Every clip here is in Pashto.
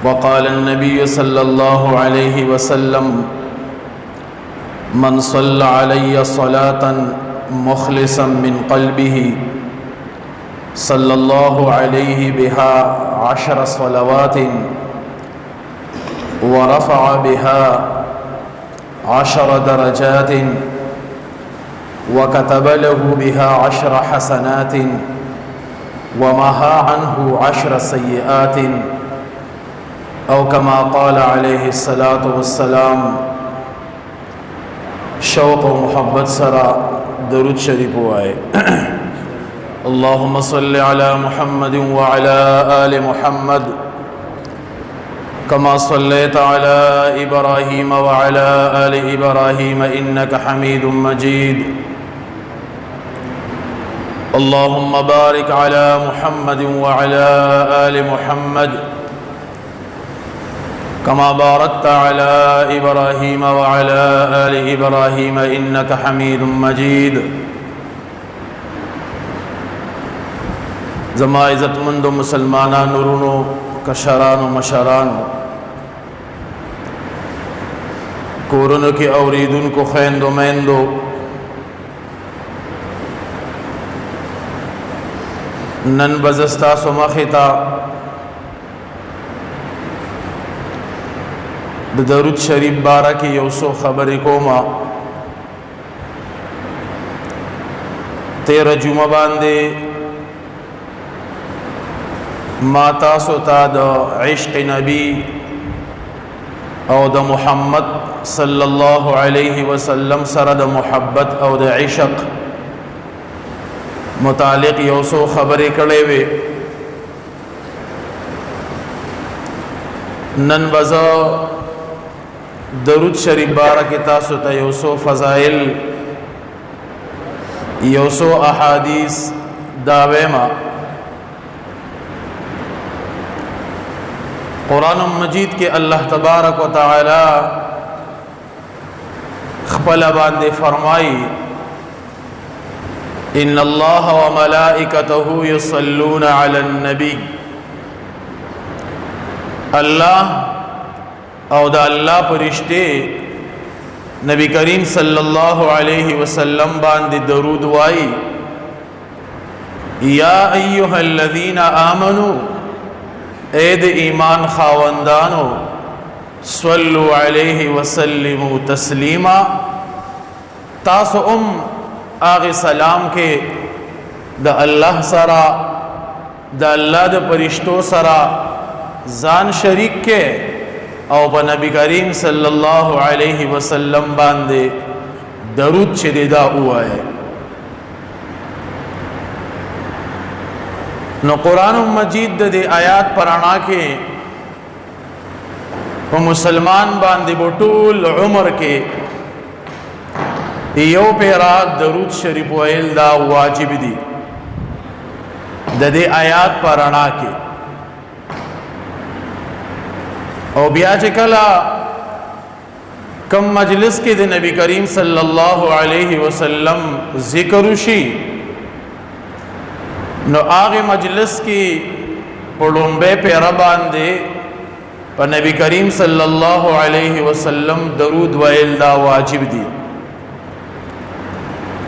وقال النبي صلى الله عليه وسلم من صلى علي صلاة مخلصا من قلبه صلى الله عليه بها عشر صلوات ورفع بها عشر درجات وكتب له بها عشر حسنات ومها عنه عشر سيئات او كما قال عليه الصلاة والسلام. شوق و محبت سرا درود شریف وائے. اللهم صل على محمد وعلى آل محمد كما صليت على إبراهيم وعلى آل إبراهيم إنك حميد مجيد. اللهم بارك على محمد وعلى آل محمد كما باركت على إبراهيم وعلى آل إبراهيم إنك حميد مجيد. زما عزتمندو مسلمانانو، ورونو، کشرانو، مشرانو، کورونو کې اوریدونکو خویندو میندو، نن به زه ستاسو مخې ته د درود شریف باره کې یو څو خبرې کوم. تیره جمعه باندې ما تاسو ته د عشق نبی او د محمد صلی الله علیه وسلم سره د محبت او د عشق متعلق یو څو خبرې کړې وې. نن به زه درود شریف باره کې تاسو ته یو څو فضایل، یو څو احادیث دا وایم. قرآن مجید کې الله تبارک وتعالی خپل باندې فرمایي: ان الله وملائکته يصلون على النبي. الله او د الله پرشته نبی کریم صلی الله علیه وسلم باندې درود وای. یا ایها الذین آمنو، اے د ایمان خاوندانو، صلو علیه وسلموا تسلیما. تاسو ام هغه سلام کې د الله سره، د الله د پرشتو سره ځان شریک کې او په نبی کریم صلی الله علیه وسلم باندې درود چې دی دا ووایه. نو قرآن مجید د دې آیات پرانا کې په مسلمان باندې ټول عمر کې یو پیرا درود شریف ویل دا واجب دي د دې آیات پرانا کې. او بیا چې کله کم مجلس کې د نبی کریم صلی الله علیه وسلم ذکر وشي، نو هغه مجلس کې په لومبه پیره باندې په نبی کریم صلی الله علیه وسلم درود ویل دا واجب دي.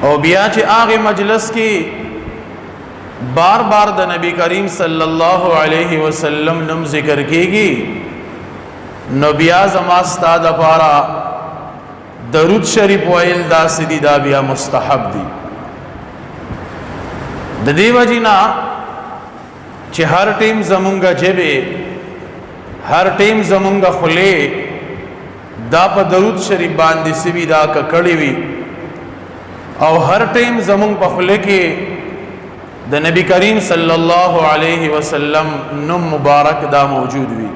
او بیا چې هغه مجلس کې بار بار د نبی کریم صلی الله علیه وسلم نوم ذکر کیږي، نو بیا زما ستا د پاره درود شریف ویل دا سدي، دا بیا مستحب دي. د دې وجینا چې هر ټیم زمونږه جبه، هر ټیم زمونږه خله دا په درود شریف باندې سوي دا ککړی وي، او هر ټیم زمونږ په خله کې د نبی کریم صلی الله علیه وسلم نوم مبارک دا موجود وي.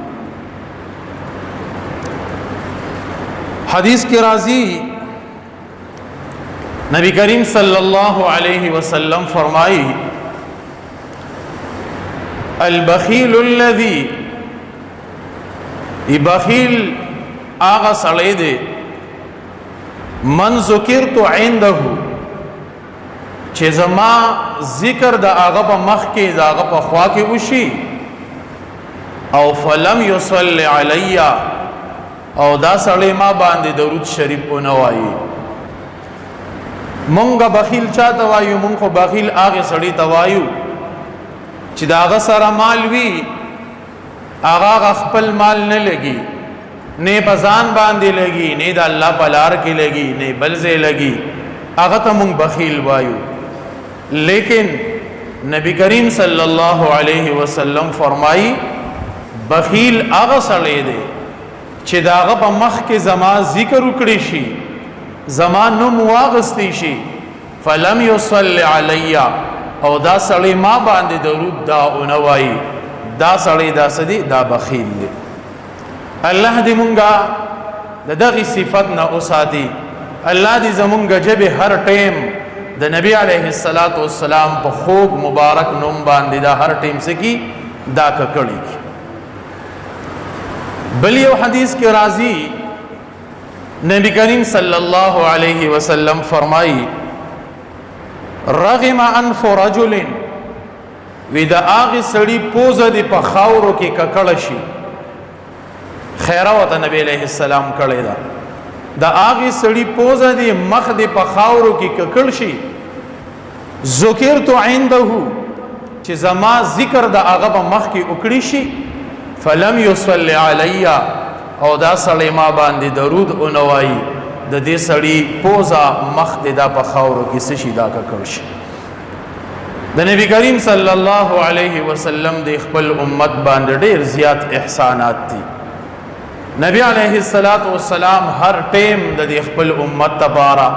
حدیث کې راځي، نبی کریم صلی الله علیه وسلم فرمایي: البخیل الذی، بخیل هغه سړی دی، من ذکرت عنده، چې زما ذکر د هغه په مخ کې، د هغه په خوا کې وشي، او فلم یصلی علی، او دا سړی ما باندې درود شریف ونه وایي. مونږ بخیل چاته وایو؟ مونږ خو بخیل هغه سړی ته وایو چې دا هغه سره مال وي، هغه خپل مال نه لګي، نه په ځان باندې لګي، نه د الله په لار کې لګي، نه بل ځای لګي، هغه ته مونږ بخیل وایو. لیکن نبی کریم صلی الله علیه وسلم فرمایي بخیل هغه سړی دی چې داغه په مخ کې زما ذکر وکړي شي، زما نوم واغستی شي، فلم یصلی علی، او دا سړی ما باندې درود دا اونوي، دا سړی دا سدي دا بخیل دی. الله دې مونږه د دغه صفت نه اوساتي. الله دې زمونږ جبه هر ټیم د نبی علیه الصلاۃ والسلام په خوږ مبارک نوم باندې دا هر ټیم سکی دا ککړی. بل یو حدیث کې راځي، نبی کریم صلی الله علیه وسلم فرمایي رغم انف رجل، وی د هغه سړي پوزه دی په خاورو کې ککړ شي. خیره وته نبی علیہ السلام کړی دا، د هغه سړي پوزه دی مخ دی په خاورو کې ککړ شي، ذکرت عنده، چې زما ذکر د هغه په مخ کې وکړي شي، فلم یصلی علی، او دا سړی ما باندې درود اونوای، د دې سړي پوزا مخ دې دا په خاورو کې څه شي دا ککړ شي. د نبی کریم صلی الله علیه وسلم د خپل امت باندې ډیر زیات احسانات دي. نبی علیه الصلاۃ والسلام هر ټیم د خپل امت لپاره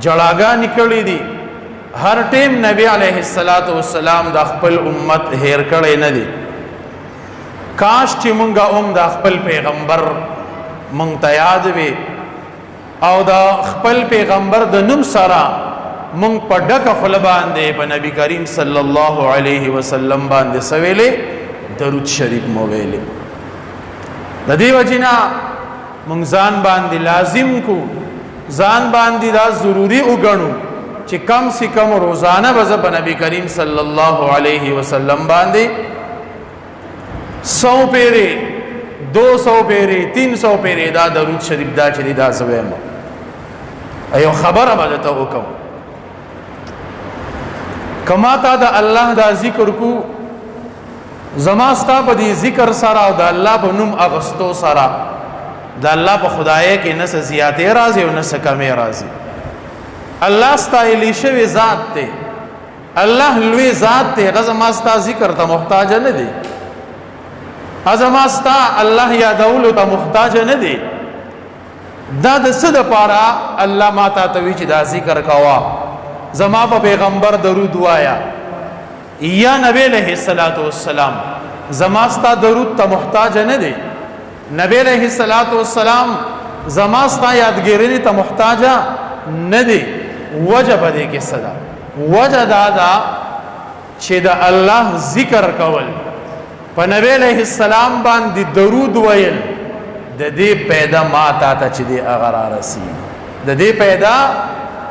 جړاګانې کړې دي. هر ټیم نبی علیه الصلاۃ والسلام د خپل امت هیر کړی نه دی. کاش چې مونږه هم د خپل پیغمبر مونږ ته یاد وي او د خپل پیغمبر د نوم سره مونږ په ډکه خوله باندې په نبی کریم صلی الله علیه وسلم باندې سویلې درود شریف مو ویلې. د دې وجنه مونږ ځان باندې لازم کو، ځان باندې دا ضروری وګڼو چې کم سي کم روزانه به په نبی کریم صلی الله علیه وسلم باندې 100 پیرې، 200 پیرې، 300 پیرې دا درود شریف دا چې دا زویم. ایو خبره به ته وکم، کما تا د الله دا ذکر کو، زما ستا په دې ذکر سره او د الله په نوم اغستو سره د الله په خدای کې نه څه زیاتې راځي او نه څه کمې راځي. الله ستایلی شوی ذات دی، الله لوی ذات دی، هغه زما ستا ذکر ته محتاج نه دی، زما ستا الله یادولو ته محتاج نه دی. دا د څه دپاره الله ما تا ته وی چې دا ذکر کوه، زما په پیغمبر درود وایا، یا نبی علیہ الصلوۃ والسلام زما ستا درود ته محتاج نه دی، نبی علیہ الصلوۃ والسلام زما ستا یادګیرنې ته محتاج نه دی. وجه په دې کې څه ده؟ وجه دا ده چې د الله ذکر کول، په نبی علیہ السلام باندې درود ویل، د دې پیدا ما تا ته چې دی هغه را رسی، د دې پیدا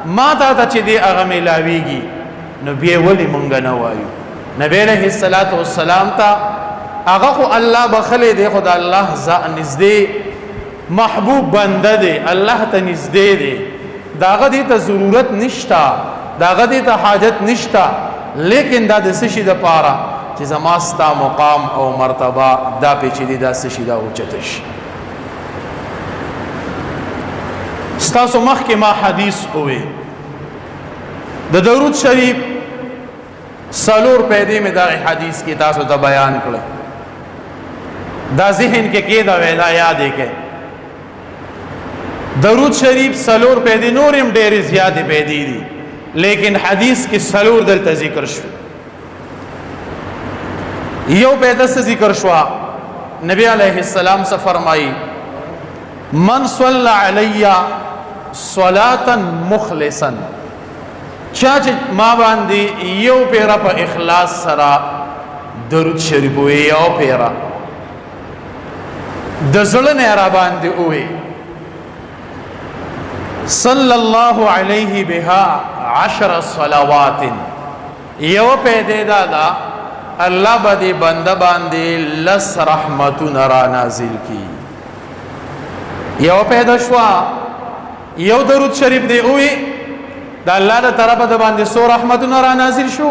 ما تا ته چې دی هغه میلاویږي. نو بیا ولې مونږ نه وایو نبی علیہ الصلوۃ والسلام ته؟ هغه خو الله بخلې دی، خو د الله نږدې محبوب بنده دی، الله ته نږدې دی، داغه دې ته ضرورت نشتا، داغه دې ته حاجت نشتا، لیکن دا د څه شي د پاره چې زما ستا مقام او مرتبه دا پیچې دا څه شي دا اوچته شي. ستاسو مخکې ما حدیث وې د درود شریف سلور پیدې مې دا حدیث کې تاسو ته بیان کړ. دا ذهن کې کېده وې، دا یاد کې درود شریف سلور پیدې، نورم ډېرې زیاتې پیدې دي، لیکن حدیث کې سلور دلته ذکر شو. یو پیدا څه ذکر شو؟ نبی علیہ السلام څه فرمایي؟ من صلى علی صلاة مخلصا، چا چې ما باندې یو پیرا په اخلاص سره درود شریف وی، یو پیرا د زړه نه را باندې وی، صلی الله علیه بها 10 صلوات، یو پیدا دا دا الله به دې بنده باندې لس رحمتونه را نازل کی. یو پیدا شو، یو درود شریف دی اوی، د الله د طرفه د باندې سو رحمتونه را نازل شو،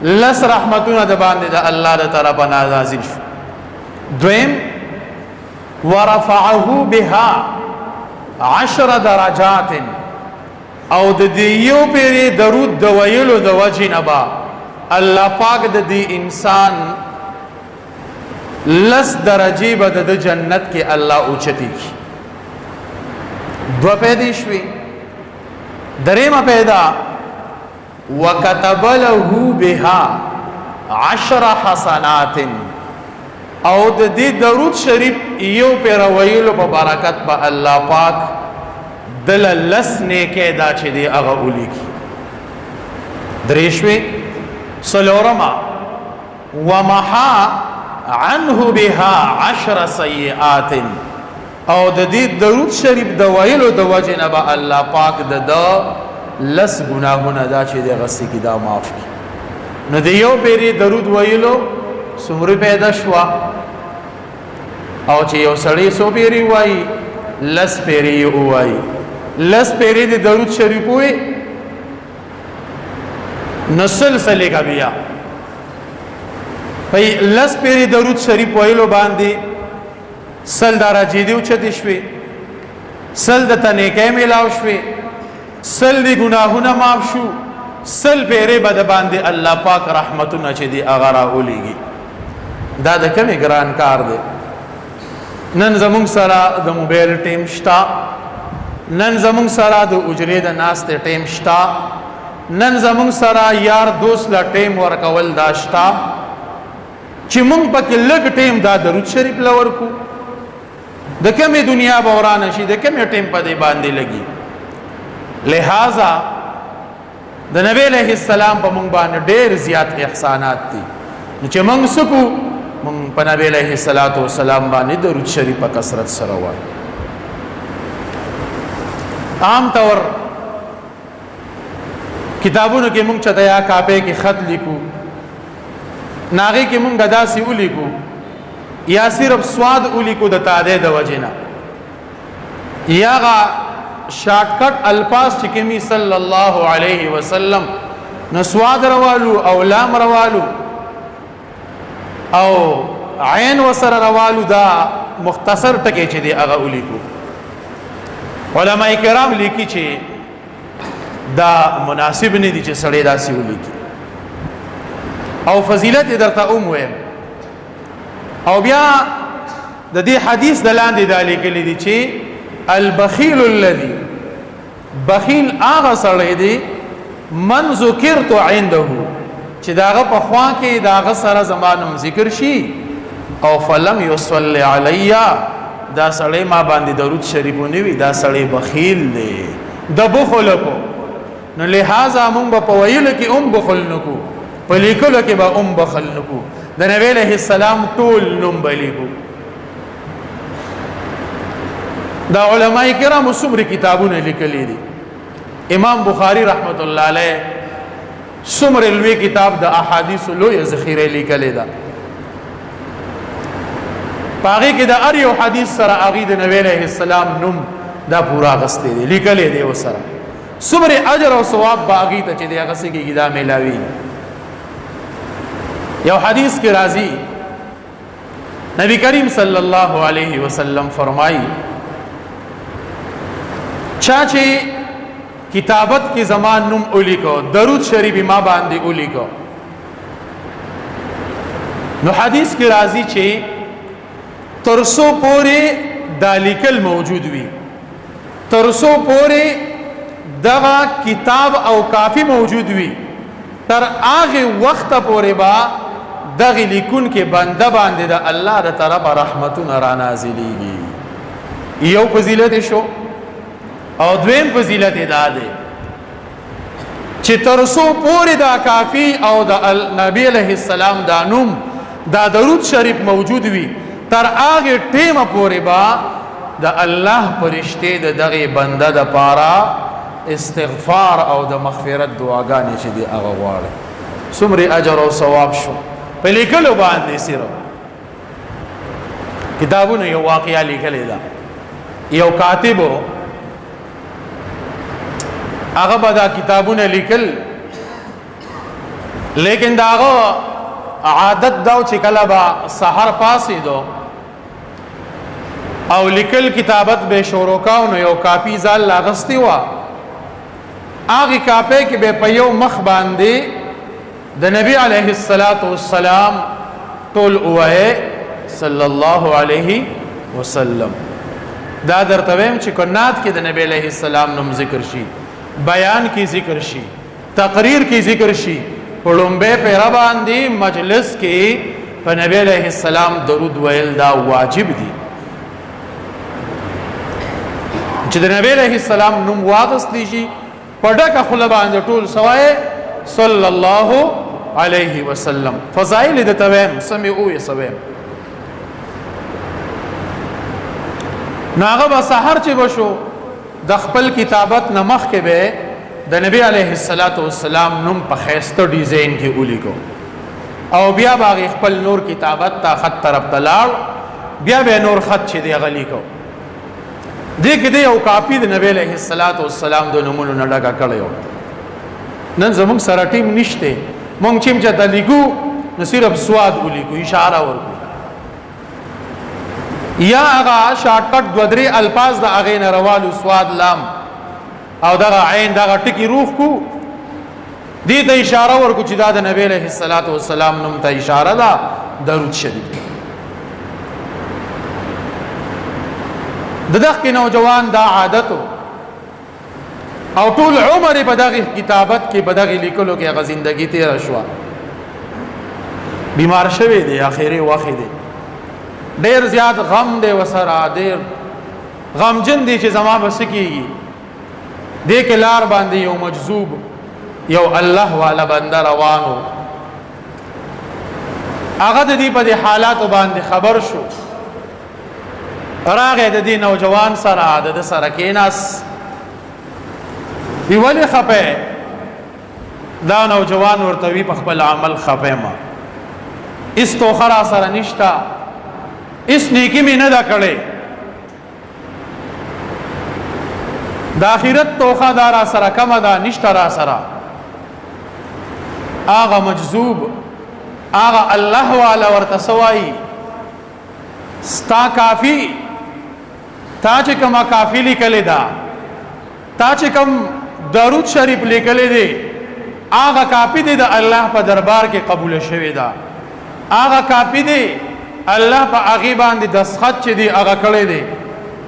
لس رحمتونه د باندې د الله د طرفه نازل شو. دویم، ورفعه بها 10 درجات، او د دې یو پیری درود د ویلو د وجې نه به الله پاک د دې انسان لس درجې به د جنت کې الله اوچتي کی. دوه پیدې شوې. درېمه پیدا، وکتب له بها 10 حسنات، او د دې درود شریف یو پیر ویلو په برکت به الله پاک دل لس نیکه دا چې دی هغه ولیکي. درې شوې. څلورمه، ومحا عنه بها 10 سیئات، او د دې درود شریف د ویلو د وجې نه به الله پاک د ده لس ګناهونه دا چې دی غسې کی دا معاف کی. نو د یو پیری درود ویلو څومره پیدا شوه؟ او چې یو سړی څو پیری وایي؟ لس پیری یې ووایي. لس پیری د درود شریف ووایي، نو سلسلې کا بیا په لس پیری درود شریف ویلو باندې 100 درجې دې اوچتې شوې، 100 د ته نیکۍ میلاو شوې، 100 دې ګناهونه معاف شو، 100 پیرې به د باندې الله پاک رحمتونه چې دی هغه راولېږي. دا د کمې ګران کار دی. نن زمونږ سره د موبایل ټیم شته، نن زمونږ سره د اجرې د ناستې ټیم شته، نن زمونږ سره یار دوست له ټیم ورکول دا شته چې مونږ پکې لږ ټیم دا درود شریف له ورکو، د کمې دنیا به ورانه شي، د کمې ټیم په دې باندې لګي. لہذا د نبی علیه السلام په مونږ باندې ډېر زیات احسانات دي. نو چې مونږ سکو، مونږ په نبی علیه الصلاۃ والسلام باندې درود شریف په کثرت سره وایو. عام طور کتابونو کې مونږ چته یا کاپې کې خط لیکو، ناغي کې مونږ داسې ولیکو یا صرف سواد ولیکو د تاده د وجنه، یا غا شارټ کټ الفاظ چې کمی صلی الله علیه وسلم، نو سواد روالو او لام روالو او عین وسره روالو، دا مختصر ټکی چې دی هغه ولیکو. علما کرام لیکي چې دا مناسب نه دي چې سړی داسې ولیکي، او فضیلت درته اوم ویم. او بیا د دې حدیث د لاندې دا لیکل دي چې البخیل الذي، بخیل هغه سړی دی، من ذکرت عنده، چې داغه په خوا کې داغه سره زما نوم ذکر شي او فلم یصلی علی، دا سړی ما باندې درود شریف ونیوي، دا سړی بخیل دی، د بخل کو. نو لہذا مونږ به په ویلو کې هم بخل نکو، په لیکلو کې به هم بخل نکو، د نبی علیہ السلام ټول نوم به لیکو. دا علماء کرام څومره کتابونه لیکلي دي. امام بخاری رحمت الله علیه څومره لوی کتاب د احادیث لوی ذخیره لیکلې ده. پاغي کې د ار یو حدیث سره هغه د نبی علیہ السلام نوم دا پورا غستې دی، لیکلې دی وسره. څومره اجر او ثواب باغی ته چې دی هغه سګي دا ملاوي. یو حدیث کې راځي، نبی کریم صلی الله علیه وسلم فرمایي، چا چې کتابت کې زمان نوم ولیکو، درود شریف ما باندې ولیکو، نو حدیث کې راځي چې ترسو پورې دا لیکل موجود وي، ترسو پورې دغه کتاب او کافی موجود وي، تر هغه وخت پورې با دغه لیکون کې بنده باندې د الله د طرفه رحمتونه را نازلېږي. یو فضیلت شو. او دویم فضیلت دا دی چې ترسو پورې دا کافی او د نبی علیہ السلام دا نوم دا درود شریف موجود وي، تر هغه ټیمه پورې با د الله پرشته د دغه بنده د پاره استغفار او د مغفرت دعاګانې چې دی هغه غواړي. څومره اجر او ثواب شو په لیکلو باندې. صرف کتابونو یو واقعیا لیکلې ده، یو کاتب، هغه به دا کتابونه لیکل، لیکن داغه عادت دا چې کله به سحر پاسې دو او لیکل کتابت به شروع کاو، نو یو کاپی ځان لاغستی و، هغه کاپی کې به په یو مخ باندې د نبی علیه الصلاۃ والسلام ټول اوه صلی الله علیه وسلم. دا درته ویم چې کنات کې د نبی علیه السلام نوم ذکر شي، بیان کې ذکر شي، تقریر کې ذکر شي، په لومبه پیرا باندې مجلس کې په نبی علیه السلام درود ویل دا واجب دي. چې د نبی علیه السلام نوم واغستلی شي، په ډکه خوله باندې ټول سوای صلی الله علیه وسلم. فضائل د تویم سمې او یې سویم. نو هغه به سحر چې بشو، د خپل کتابت نمخ کې به د نبی علیه الصلاۃ والسلام نوم په خیسته ډیزاین کې ولیکو او بیا باغ خپل نور کتابت ته خط طرف ته لاړ، بیا به نور خط چې دی غلی کو. دې کې دی یو کاپی د نبی علیه الصلاۃ والسلام د نمونو نه ډکه کړو. نن زموږ سره ټیم نشته، مونږ چې چاته لیکو نو صرف سواد ولیکو، اشاره ورکو، یا هغه شارټ کټ دو درې الفاظ د هغې نه روالو، سواد، لام او دغه عین، دغه ټکی روح کو، دې ته اشاره ورکو چې دا د نبی علیه الصلاۃ والسلام نوم ته اشاره ده، درود شریف. د دغه نوجوان دا عادت او ټول عمر په دغه کتابت کې، په دغه لیکلو کې هغه زندگی تیر شو. بیمار شوی دی، اخیری وخت دی، ډیر زیات غم دی وسره، ډیر غمجن دی چې زما بس کیږي. دې کې لار باندې یو مجذوب، یو الله والا بنده روانو. هغه د دې په دې حالاتو باندې خبر شو، راغه د دې نوجوان سره، د سره کیناس، وی ولی خپه؟ دا نوجوان ورته وی په خپل عمل خپه ما، اس توخه را سره نشتا، اس نیکی می نه دا کړې، د آخرت توخه دا را سره کمه ده، نشته را سره. هغه مجذوب، هغه الله والا ورته سوای: ستا کافی، تا چې کومه کافی لیکلې ده، تا چې کوم درود شریف لیکلې دی، هغه کاپی دی د الله په دربار کې قبول شوې ده. هغه کاپی دی الله په هغه باندې دستخط چې دی هغه کړی دی.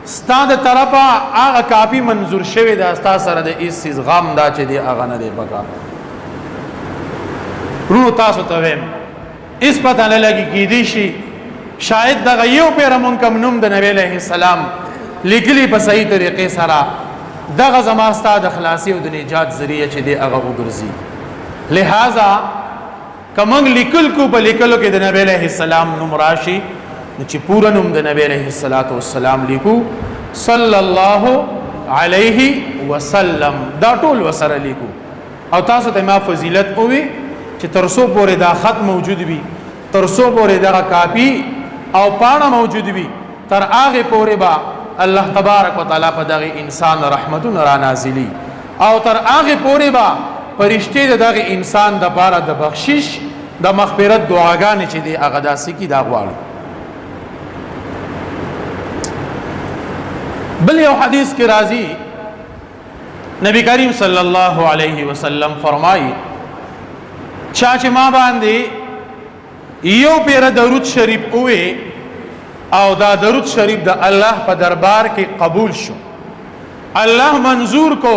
ستا د طرفه هغه کاپی منظور شوې ده. ستا سره د هیڅ څیز غم دا چې دی هغه نه دی پکار. ورونو، تاسو ته ویم، اس پته نه لګي، کیدی شي شاید دغه یو پیر مونږ کوم نوم د نبی علیه السلام لیکلی په صحیح طریقې سره، دغه زما ستا د خلاصي او د نجات ذریعہ چې دی هغه وګرځي. لہذا کمنګ لیکل کو، په لیکلو کې د نبی علیه السلام نوم راشي، نو چې پورا نوم د نبی علیه الصلاۃ والسلام لیکو، صلی الله علیه وسلم، دا ټول وسره لیکو. او تاسو ته ما فضیلت اووي چې ترسو پورې دا خط موجود وي، ترسو پورې دا کاپی او پاڼه موجود وي، تر هغه پورې با الله تبارک وتعالى په دغه انسان رحمتونه را نازلی او تر هغه پورې با پرشتي د دغه انسان د پاره د بخشش، د مغفرت دعاګانې چې دی هغه داسې کی دا غواړي. بل یو حدیث کې راځي، نبی کریم صلی الله علیه وسلم فرمایي: چا چې ما باندې یو پیر درود شریف اوې او دا درود شریف د الله په دربار کې قبول شو، الله منظور کو،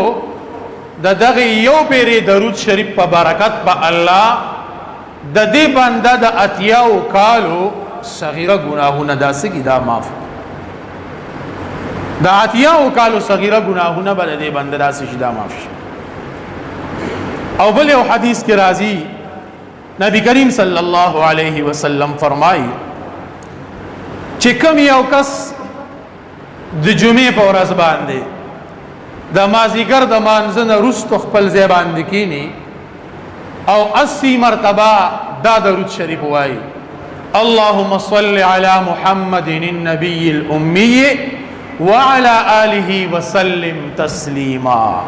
د دغه یو پیری درود شریف په برکت په الله د دې بنده د اتیاو کالو صغیره ګناهونه داسې کی دا معاف. د اتیاو کالو صغیره ګناهونه به د دې بنده داسې شي دا معاف شي. او بل یو حدیث کې راځي، نبی کریم صلی الله علیه وسلم فرمایي چې کوم یو کس د جمعې په ورځ باندې د مازیګر د مانځه نه وروسته خپل ځای باندې کینی او 80 مرتبه دا درود شریف وای، اللهم صل على محمد النبي الأمي وعلى آله وسلم تسلیما.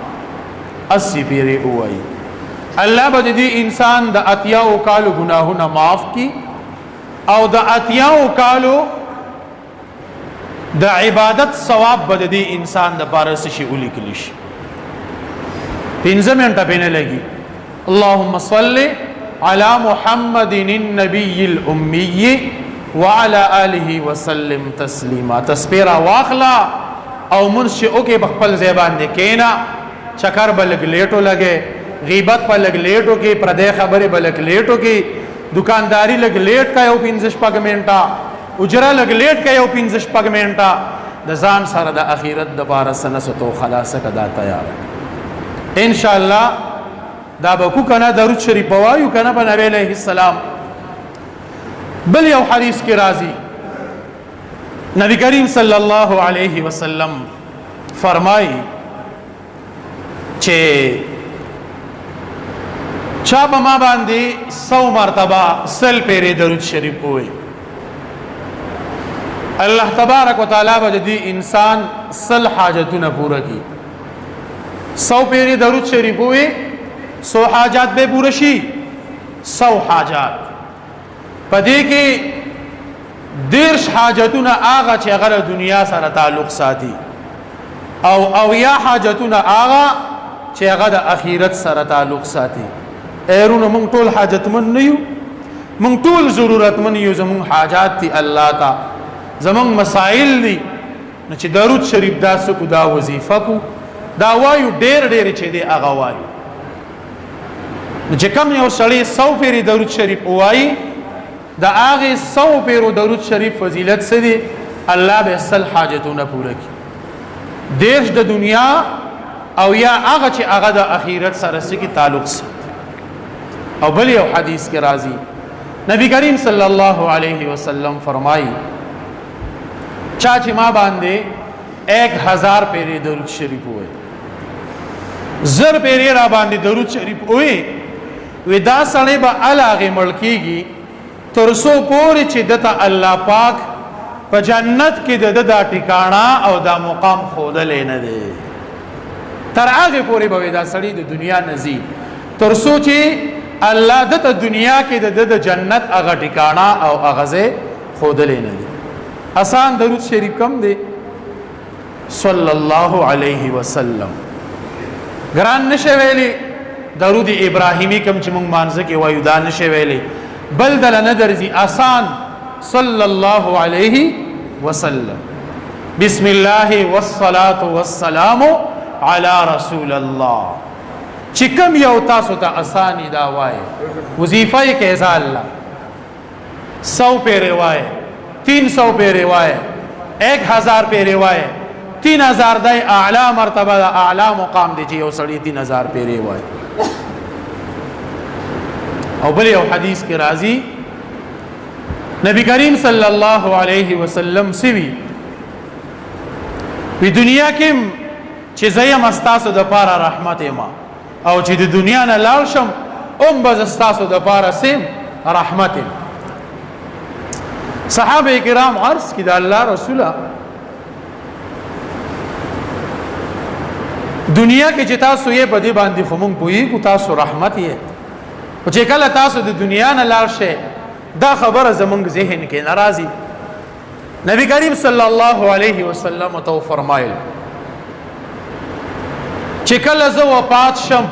80 پیری وای، الله به دې انسان د 80 کالو ګناهونه معاف کی او د 80 کالو د عبادت ثواب به د دې انسان د پاره څه شي ولیکل شي. 5 منټه پې نه لګي. اللهم صل على محمد النبي الأمي وعلى آله وسلم تسلیما. تسبیح واخلا او منځ چې اوکې، په خپل ځای باندې کینا. چکر به لږ لیټو لګې، غیبت په لږ لیټو کې، پردې خبرې به لږ لیټو کې، دکانداری لږ لیټ کا یو 5 شپږ منټه، اجره لږ لیټ کا یو 5 شپږ منټه، د ځان سره د اخیرت د باره سنسته خلاصه کدا تیار. ان شاء الله دا به کو کنه، درود شریف وایو کنه په نبی علیہ السلام. بل یو حدیث کې راځي، نبی کریم صلی الله علیه وسلم فرمایي چې چا به ما باندې 100 مرتبه 100 پیرې درود شریف وای، الله تبارک وتعالى به دې انسان 100 حاجتونه پوره کړي. 100 پیرې درود شریف وای، 100 حاجات به پوره شي. 100 حاجات، پدې کې 30 حاجتونه هغه چې هغه دنیا سره تعلق ساتي او یا حاجتونه هغه چې هغه د اخیرت سره تعلق ساتي. ایرونو، مونږ ټول حاجتمن نه یو؟ مونږ ټول ضرورتمن یو. زمونږ حاجات دي الله تا، زمونږ مسائل دي. نو چې درود شریف داسو کو، دا وظیفه کو، دا وایو، ډیر ډیر چې دی هغه وایو. نو چې کم یو سړی 100 پیری درود شریف وایي، د هغه 100 پیرو درود شریف فضیلت څه دی؟ الله به 100 حاجتونه پوره کړي، 30 د دنیا او یا هغه چې هغه د اخیرت سره سکی تعلق ساتي. او بل یو حدیث کې راځي، نبی کریم صلی الله علیه وسلم فرمایي، چا چې ما باندې 1000 پیری درود شریف وای، 1000 پیری را باندې درود شریف وای، وی دا سړی به علاغه ملکیږي تر څو پورې چې دته الله پاک په جنت کې د دا ټیکانا او دا مقام خودلې نه دی، تر هغه پورې به دا سړی د دنیا نزي تر څو چې الله دته دنیا کې د جنت هغه ټیکانا او هغه ځای خودلې نه دی. آسان درود شریف کم دی؟ صلی الله علیه وسلم. ګران نشه ویلی؟ درود ابراهیمی کم چې مونږ مانځه کې وایو، دا نشه ویلی، بل دل نه درځي. آسان صلی الله علیه وسلم. بسم الله والصلاة والسلام على رسول الله. چې کم یو تاسو ته اسانی دا وای، وظیفه یې کې الله 100 پیرې وای، 300 پیرې وای، 1000 پیرې وای. 3000 دای اعلی مرتبه دا اعلی مقام دی چې یو سړی 3000 پیرې وای. او بل یو حدیث کې راځي، نبی کریم صلی الله علیه وسلم سوي په دنیا کې چې زیم استاسو د پاره رحمت ما او چې د دنیا نه لاړ شم هم به استاسو د پاره سیم رحمت. صحابه کرام عرض کی، د الله رسوله، دنیا کې چې تاسو یې په دې باندې خو مونږ پوهیږو تاسو رحمت یې، خو چې کله تاسو د دنیا نه لاړ شئ، دا خبره زمونږ ذهن کې ناراضي. نبی کریم صلی الله علیه وسلم تو فرمایل چې کله زه وفات شم،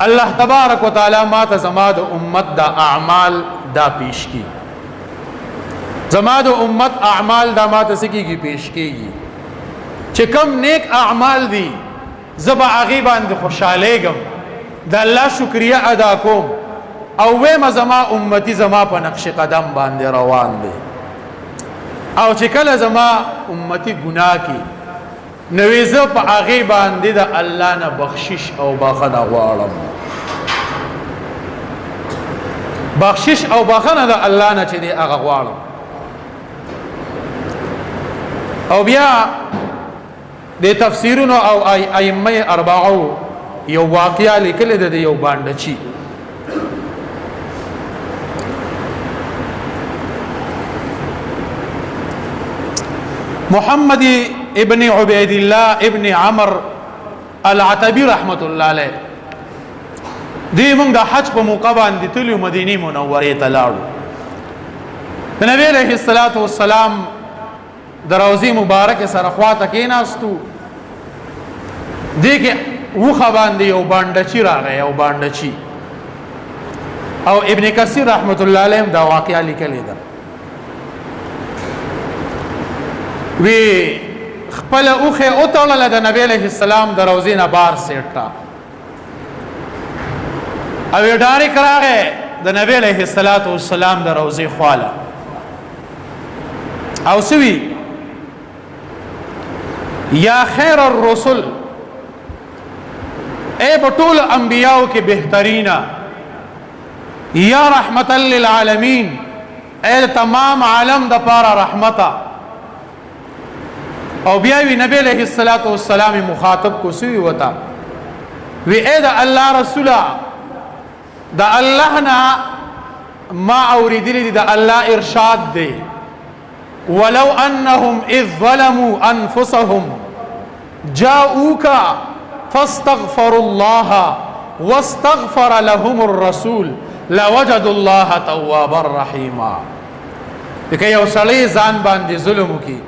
الله تبارک وتعالى ما ته زما د امت دا اعمال دا پیش کی. زما د امت اعمال دا ما ته سکیږي، پیش کیږي. چې کم نیک اعمال دي، زبا هغه باندې خوشالېږم، د الله شکریا ادا کوم او وېم زما امتی زما په نقش قدم باندې روان دي. او چې کله زما امتی ګناه کی، نو زه په هغه باندې د الله نه بخشش او بخنه غواړم. بخشش او بخنه د الله نه چې دی هغه غواړم. او بیا د تفسیرونو او ائمه اربعو یو واقعا لیکل د یو باندې چی محمد ابن عبید الله ابن عمر العتبی رحمت الله علیه دی موږ د حج په موقع باندې تلو مدینه منوره ته لاړو. د نبی علیہ الصلوۃ والسلام د روضې مبارک سره خواته کېناستو. دې کې وخه باندې یو باندچی راغی، یو باندچی، او ابن کثیر رحمت الله علیه دا واقعا لیکلی ده. وی خپل اوخه او تړله د نبی علیہ السلام د روضې نه بار سیټه، او ډایرک راغی د نبی علیہ الصلوۃ والسلام د روضې خواله، او سوی یا خیر الرسل، اے بټول انبیاو کې بهترینا، یا رحمت للعالمین، اے تمام عالم د پاره رحمتا. او بیا وی نبی علیہ الصلوۃ والسلام مخاطب کو سوی وتا وی اے د الله رسولا، د الله نه ما اوریدلی دی، د الله ارشاد دی، ولو انهم اذ ظلموا انفسهم جاءوك فاستغفروا الله واستغفر لهم الرسول لوجدوا الله توابا رحيما. که یو سړی ځان باندې ظلم وکي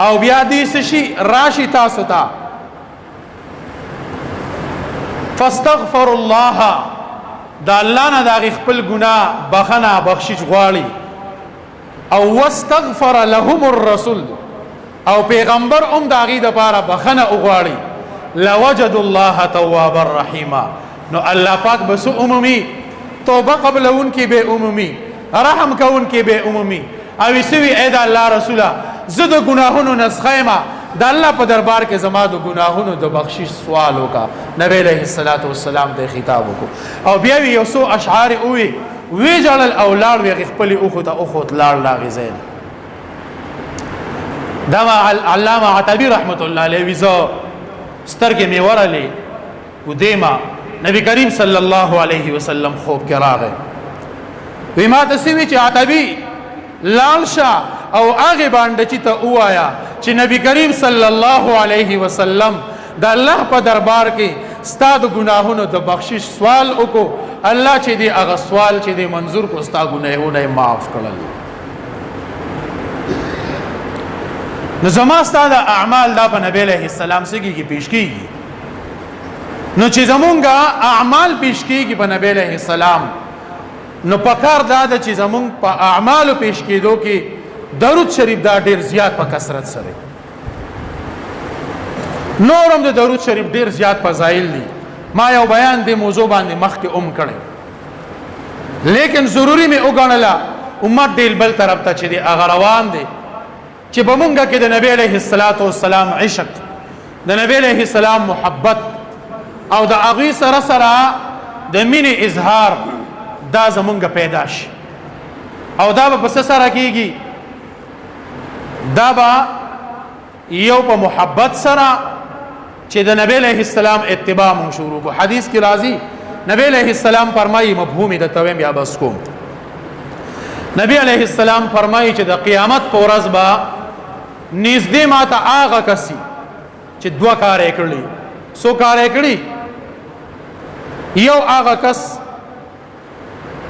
او بیا دې شي راشي تاسو ته، فاستغفر الله، دا الله نه دا خپل ګناه بخنه بخشش غواړي، او واستغفر لهم الرسول، او پیغمبر هم د هغې دپاره بخنه وغواړي، لوجد الله توابا رحیما. نو الله پاک به څه عمومي توبه قبلونکي به عمومي، رحم کوونکي به عمومي. او سوي اې د الله رسوله، زه د ګناهونو نسخه یم، د الله په دربار کې زما د ګناهونو د بخشش سوال وکړه. نبی علیه الصلاة والسلام ته خطاب وکړو، او بیا یې یو څو اشعار ووی، وی ژړل او لاړ، وی خپلې اوښو ته وخوت، لاړ لاغې ځای. دا علامه عتبي رحمت الله علیه وی زه سترګې مې ورلې ودیما، نبی کریم صلی الله علیه وسلم خوب کې راغی، وی ما ته سوي چې عتبي لاړ شه او هغې باندې چې ته ووایا چې نبی کریم صلی الله علیه وسلم د الله په دربار کې ستا د ګناهونو د بخشش سوال وکړو، الله چې دی هغه سوال چې دی منظور کو، ستا ګناهونه یې معاف کړل. نو زما ستا د اعمال دا په نبی علیه السلام څه کېږي؟ پیش کېږي. نو چې زمونږه اعمال پیش کېږي په نبی علیه السلام، نو پکار دا ده چې زمونږ په اعمالو پیش کېدو کې درود شریف دا ډیر زیات په کثرت سره. نورم د درود شریف ډیر زیات فضایل دي. ما یو بیان دی موضوع باندې مخکې کړی، لیکن ضروری مې وګڼله امت ډیر بل طرف ته چې دی هغه روان دی، چې په مونږه کې د نبی علیه الصلاۃ والسلام عشق، د نبی علیه السلام محبت، او د هغوی سره سره د مینې اظهار دا زمونږ پیدا شي. او دا به په څه سره کیږي؟ دا به یو په محبت سره چې د نبی علیه السلام اتباع مونږ شروع کو. حدیث کې راځي نبی علیه السلام فرمایي، مفهوم د تویم یا بس کوم، نبی علیه السلام فرمایي چې د قیامت په ورځ به نږدې ماته هغه کسي چې دوه کار یې کړي. څو کار یې کړي؟ یو هغه کس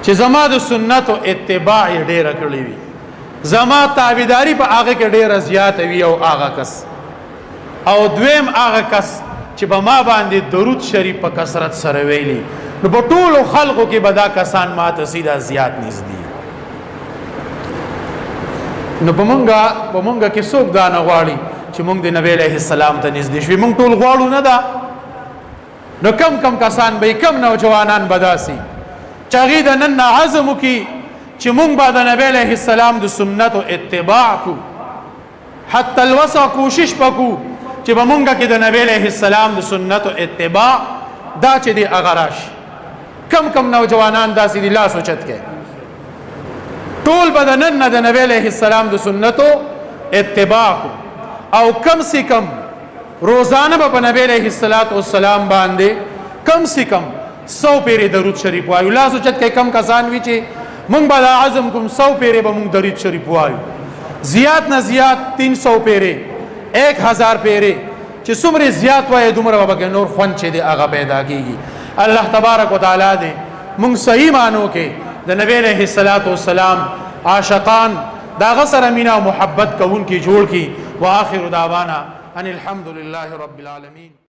چې زما د سنتو اتباع یې ډېره کړې وي، زما تابعداري په هغه کې ډېره زیاته وي، او هغه کس. او دویم هغه کس چې په ما باندې درود شریف په کثرت سره ویلي. نو په ټولو خلقو کې به دا کسان ما ته سیده زیات نږدې. نو په مونږه کې څوک دا نه غواړي چې مونږ د نبی علیه السلام ته نږدې شو؟ مونږ ټول غواړو نه ده؟ نو کم کم کسان به، کم نوجوانان به داسي چې هغوی د نن نه عزم وکړي چې مونږ به د نبی علیه السلام د سنتو اتباع کو، حتی الوسع کوشش پکو چې په مونږ کې د نبی علیه السلام د سنتو اتباع دا چې دی هغه راشي. کم کم نوجوانان داسې دي؟ لاس اوچت کړي. ټول به د نن نه د نبی علیه السلام د سنتو اتباع کو، او کم سي کم روزانه به په نبی علیه الصلاۃ والسلام باندې کم سي کم 100 پیرې درود شریف وایو. لاس اوچت کې. کم کسان وی چې مونږ به دا عزم کوم، 100 پیرې به مونږ درود شریف وایو؟ زیات نه زیات 300 پیری، 1000 پیری، چې څومره زیات وای دومره به نور خوند چې دی هغه پیدا کیږي. الله تبارک وتعالى دې مونږ صحیح مانو کې د نبی علیہ الصلوۃ والسلام عاشقان، داغه سره مینا او محبت کوونکي جوړ کی. واخر دعوانا ان الحمد لله رب العالمین.